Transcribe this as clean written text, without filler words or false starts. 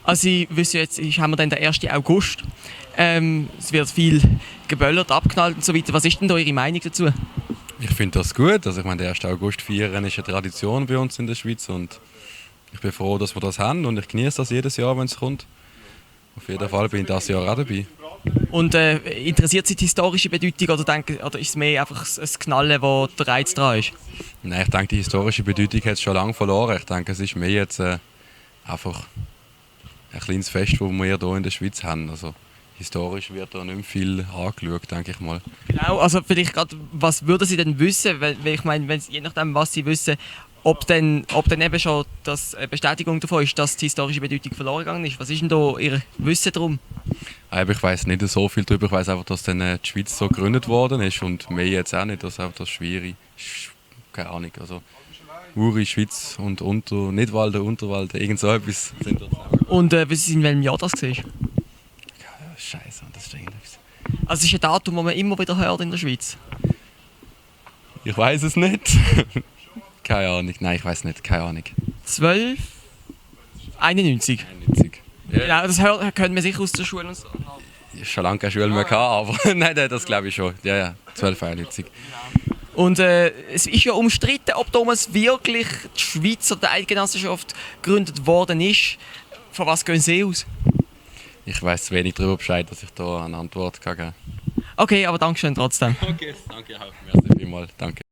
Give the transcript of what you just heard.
Also Sie wissen jetzt, haben wir dann den 1. August. Es wird viel geböllert, abknallt und so weiter. Was ist denn da Ihre Meinung dazu? Ich finde das gut. Also ich meine, den 1. August feiern ist eine Tradition bei uns in der Schweiz und ich bin froh, dass wir das haben und ich genieße das jedes Jahr, wenn es kommt. Auf jeden Fall bin ich dieses Jahr auch dabei. Und interessiert Sie die historische Bedeutung oder ist es mehr einfach ein Knallen, wo der Reiz dran ist? Nein, ich denke, die historische Bedeutung hat es schon lange verloren. Ich denke, es ist mehr jetzt einfach ein kleines Fest, das wir hier in der Schweiz haben. Also, historisch wird da nicht mehr viel angeschaut, denke ich mal. Genau, also vielleicht gerade, was würden Sie denn wissen, weil ich meine, je nachdem, was Sie wissen, ob dann eben schon das Bestätigung davon ist, dass die historische Bedeutung verloren gegangen ist. Was ist denn da Ihr Wissen darum? Aber ich weiß nicht so viel darüber. Ich weiß einfach, dass dann die Schweiz so gegründet worden ist und mehr jetzt auch nicht. Das ist einfach das Schwierige. Keine Ahnung. Also Uri, Schweiz und Nidwalden, Unterwalden, irgend so etwas sind das. Und wissen Sie, in welchem Jahr das war? Ja, Scheiße, das ist irgendetwas. Also es ist ein Datum, das man immer wieder hört in der Schweiz. Ich weiß es nicht. Keine Ahnung. Nein, ich weiß nicht. Keine Ahnung. 12, 91. 91. Ja. Genau, das können wir sicher aus der Schule und so. Ich habe schon lange keine Schule mehr gehabt, aber nein, das glaube ich schon. Ja, 1291. Und es ist ja umstritten, ob damals wirklich die Schweiz oder die Eidgenossenschaft gegründet worden ist. Von was gehen Sie aus? Ich weiß wenig darüber Bescheid, dass ich da eine Antwort geben kann. Okay, aber Dankeschön trotzdem. Okay, danke auch. Merci vielmals. Danke.